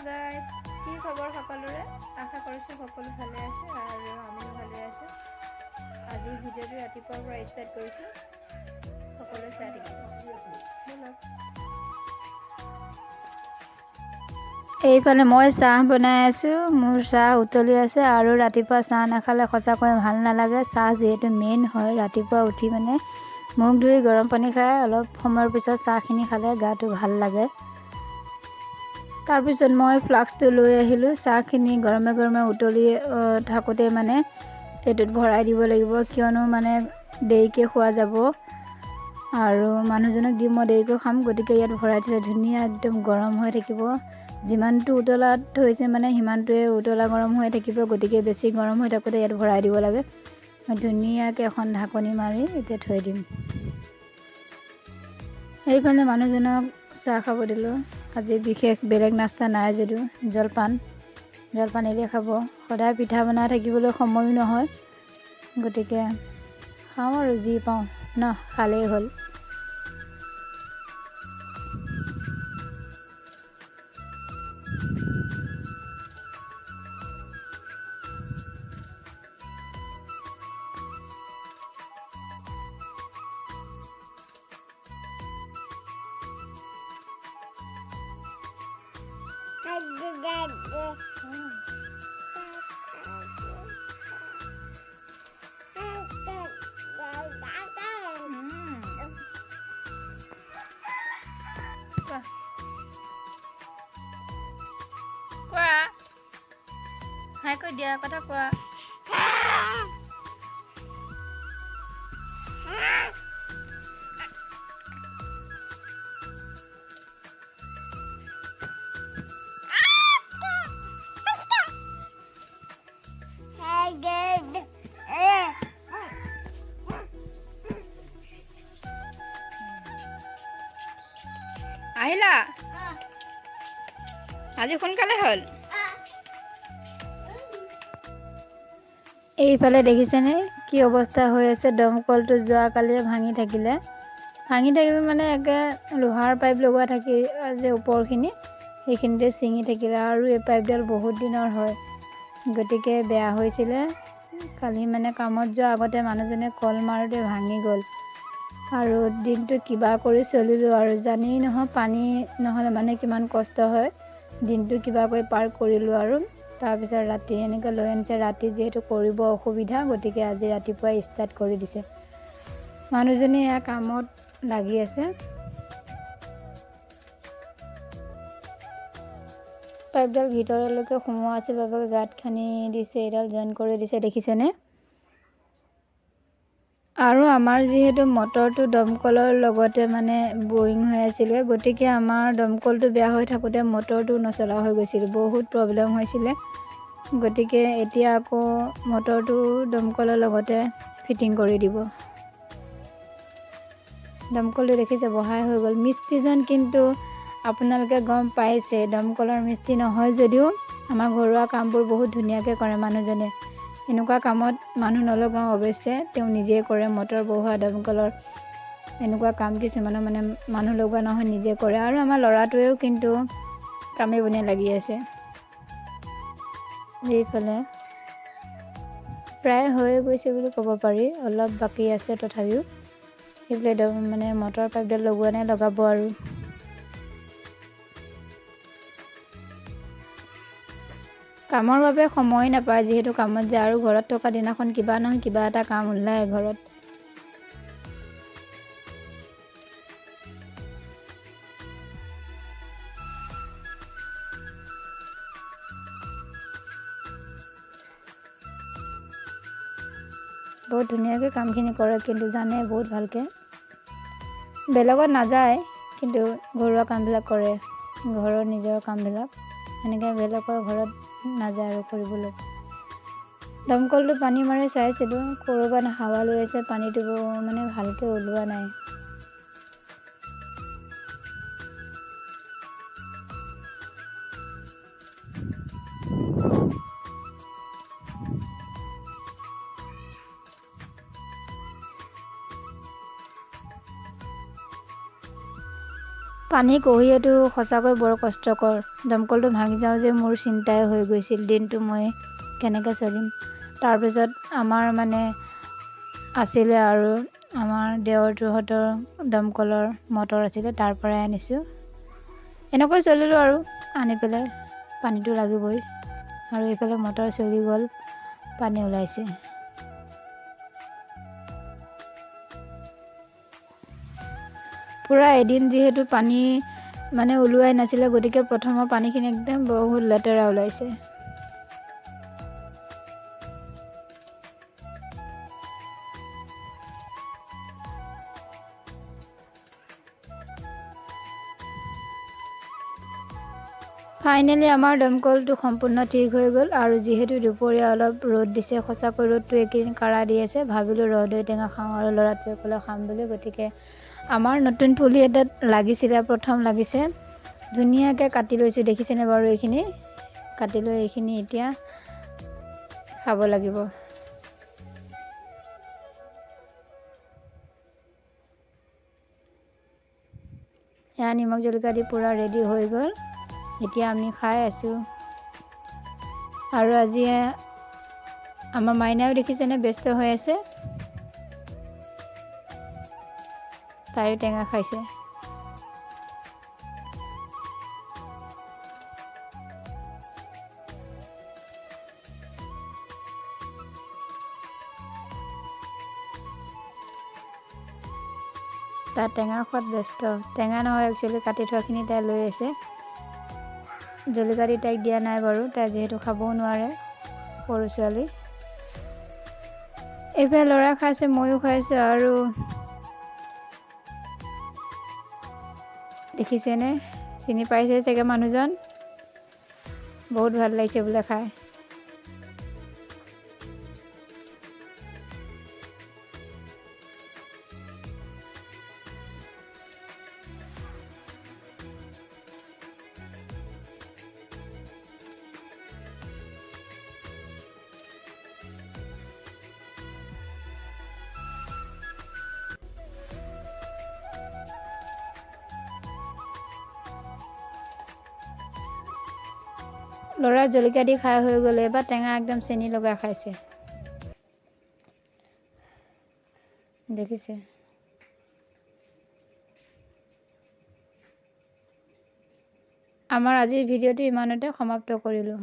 Guys, কি খবৰ সকলোৰে? আশা কৰিছোঁ সকলো ভালে আছে আৰু আমিও ভালে আছোঁ। আজি ভিডিঅ'টো ৰাতিপুৱাৰ পৰা ষ্টাৰ্ট কৰিছোঁ, সকলোৱে চাই থাকিব। ব'লক। এইফালে মই চাহ বনাই আছোঁ। মোৰ চাহ উতলি আছে আৰু ৰাতিপুৱা চাহ নাখালে সঁচাকৈ ভাল নালাগে। চাহ যিহেতু মেইন হয়। ৰাতিপুৱা উঠি মানে মুখ ধুই গৰম পানী খাই অলপ সময়ৰ পিছত চাহখিনি খালে গাটো ভাল লাগে। তাৰপিছত মই ফ্লাক্সটো লৈ আহিলোঁ। চাহখিনি গৰমে গৰমে উতলি থাকোঁতে মানে এইটোত ভৰাই দিব লাগিব, কিয়নো মানে দেৰিকৈ খোৱা যাব আৰু মানুহজনক দি মই দেৰিকৈ খাম। গতিকে ইয়াত ভৰাই থ'লে ধুনীয়া একদম গৰম হৈ থাকিব। যিমানটো উতলাত থৈছে মানে সিমানটোৱে উতলা গৰম হৈ থাকিব। গতিকে বেছি গৰম হৈ থাকোঁতে ইয়াত ভৰাই দিব লাগে। মই ধুনীয়াকৈ এখন ঢাকনি মাৰি এতিয়া থৈ দিম। এইফালে মানুহজনক চাহ খাব দিলোঁ। আজি বিশেষ বেলেগ নাস্তা নাই যদিও জলপান, জলপানেৰে খাব। সদায় পিঠা বনাই থাকিবলৈ সময়ো নহয়, গতিকে খাওঁ আৰু যি পাওঁ ন, খালেই হ'ল। কোৱা, কোৱা, হাই কৈ দিয়া, কথা কোৱা। আহিলা আজি সোনকালে হ'ল। এইফালে দেখিছেনে কি অৱস্থা হৈ আছে? দমকলটো যোৱাকালিয়ে ভাঙি থাকিলে। ভাঙি থাকিলে মানে একে লোহাৰ পাইপ লগোৱা থাকি যে ওপৰখিনি, সেইখিনিতে ছিঙি থাকিলে। আৰু এই পাইপডাল বহুত দিনৰ হয়, গতিকে বেয়া হৈছিলে। কালি মানে কামত যোৱাৰ আগতে মানুহজনে কল মাৰোঁতে ভাঙি গ'ল। আৰু দিনটো কিবা কৰি চলিলোঁ আৰু জানেই নহয়, পানী নহ'লে মানে কিমান কষ্ট হয়। দিনটো কিবা কৰি পাৰ কৰিলোঁ আৰু তাৰপিছত ৰাতি এনেকৈ লৈ আনিছে। ৰাতি যিহেতু কৰিব অসুবিধা, গতিকে আজি ৰাতিপুৱাই ষ্টাৰ্ট কৰি দিছে। মানুহজনী এয়া কামত লাগি আছে। পাইপডাল ভিতৰলৈকে সোমোৱা আছিল বাবে গাঁত খান্দি দিছে, এইডাল জইন কৰি দিছে, দেখিছেনে? আৰু আমাৰ যিহেতু মটৰটো দমকলৰ লগতে মানে বৰিং হৈ আছিলে, গতিকে আমাৰ দমকলটো বেয়া হৈ থাকোঁতে মটৰটো নচলা হৈ গৈছিল, বহুত প্ৰব্লেম হৈছিলে। গতিকে এতিয়া আকৌ মটৰটো দমকলৰ লগতে ফিটিং কৰি দিব। দমকলটো দেখিছে বহাই হৈ গ'ল। মিস্ত্ৰীজন কিন্তু আপোনালোকে গম পাইছে, দমকলৰ মিস্ত্ৰী নহয় যদিও আমাৰ ঘৰুৱা কামবোৰ বহুত ধুনীয়াকৈ কৰে মানুহজনে। এনেকুৱা কামত মানুহ নলগাওঁ অৱশ্যে, তেওঁ নিজেই কৰে। মটৰ বহোৱা, দমকলৰ এনেকুৱা কাম কিছুমানৰ মানে মানুহ লগোৱা নহয়, নিজে কৰে। আৰু আমাৰ ল'ৰাটোৱেও কিন্তু কামে বনে লাগি আছে। এইফালে প্ৰায় হৈ গৈছে বুলি ক'ব পাৰি, অলপ বাকী আছে তথাপিও। সেইফালে মানে মটৰ পাইপডাল লগোৱা নাই, লগাব আৰু। কামৰ বাবে সময় নাপায়, যিহেতু কামত যায় আৰু ঘৰত থকা দিনাখন কিবা নহয় কিবা এটা কাম ওলায় ঘৰত। বহুত ধুনীয়াকৈ কামখিনি কৰে কিন্তু, জানে বহুত ভালকৈ। বেলেগত নাযায় কিন্তু ঘৰুৱা কামবিলাক কৰে, ঘৰৰ নিজৰ কামবিলাক এনেকৈ বেলেগৰ ঘৰত নাযায় আৰু কৰিবলৈ। দমকলটো পানী মাৰি চাইছিলোঁ, ক'ৰবাত হাৱা লৈ আছে, পানীটো মানে ভালকৈ ওলোৱা নাই। পানী কঢ়িয়াটো সঁচাকৈ বৰ কষ্টকৰ। দমকলটো ভাঙি যাওঁ যে মোৰ চিন্তাই হৈ গৈছিল, দিনটো মই কেনেকৈ চলিম। তাৰপিছত আমাৰ মানে আছিলে আৰু আমাৰ দেওৰটোহঁতৰ দমকলৰ মটৰ আছিলে, তাৰ পৰাই আনিছোঁ। এনেকৈ চলিলোঁ আৰু আনি পেলাই, পানীটো লাগিবই। আৰু এইফালে মটৰ চলি গ'ল, পানী ওলাইছে। পূৰা এদিন যিহেতু পানী মানে ওলোৱাই নাছিলে, গতিকে প্ৰথমৰ পানীখিনি একদম বহুত লেতেৰা ওলাইছে। ফাইনেলি আমাৰ দমকলটো সম্পূৰ্ণ ঠিক হৈ গ'ল। আৰু যিহেতু দুপৰীয়া অলপ ৰ'দ দিছে, সঁচাকৈ ৰ'দটো এইকেইদিন কাঢ়া দি আছে, ভাবিলোঁ ৰহদৈ টেঙা খাওঁ আৰু ল'ৰাটোৱে ক'লে খাম বুলি। গতিকে আমাৰ নতুন পুলি এটাত লাগিছিলে, প্ৰথম লাগিছে, ধুনীয়াকৈ কাটি লৈছোঁ। দেখিছেনে বাৰু? এইখিনি কাটি লৈ এইখিনি এতিয়া খাব লাগিব। এয়া নিমখ জলকীয়া দি পূৰা ৰেডি হৈ গ'ল, এতিয়া আমি খাই আছোঁ। আৰু আজি আমাৰ মাইনাও দেখিছেনে ব্যস্ত হৈ আছে, তাইও টেঙা খাইছে। তাই টেঙা খোৱাত ব্যস্ত। টেঙা নহয় একচুৱেলি, কাটি থোৱাখিনি তাই লৈ আছে। জলকীয়া দি তাইক দিয়া নাই বাৰু, তাই যিহেতু খাবও নোৱাৰে, সৰু ছোৱালী। এইফালে ল'ৰা খাইছে, ময়ো খাইছোঁ। আৰু দেখিছেনে, চিনি পাইছে চাগে মানুহজন, বহুত ভাল লাগিছে বোলে খাই। ল'ৰা জলকীয়া দি খাই হৈ গ'ল, এইবাৰ টেঙা একদম চেনি লগাই খাইছে, দেখিছে। আমাৰ আজিৰ ভিডিঅ'টো ইমানতে সমাপ্ত কৰিলোঁ।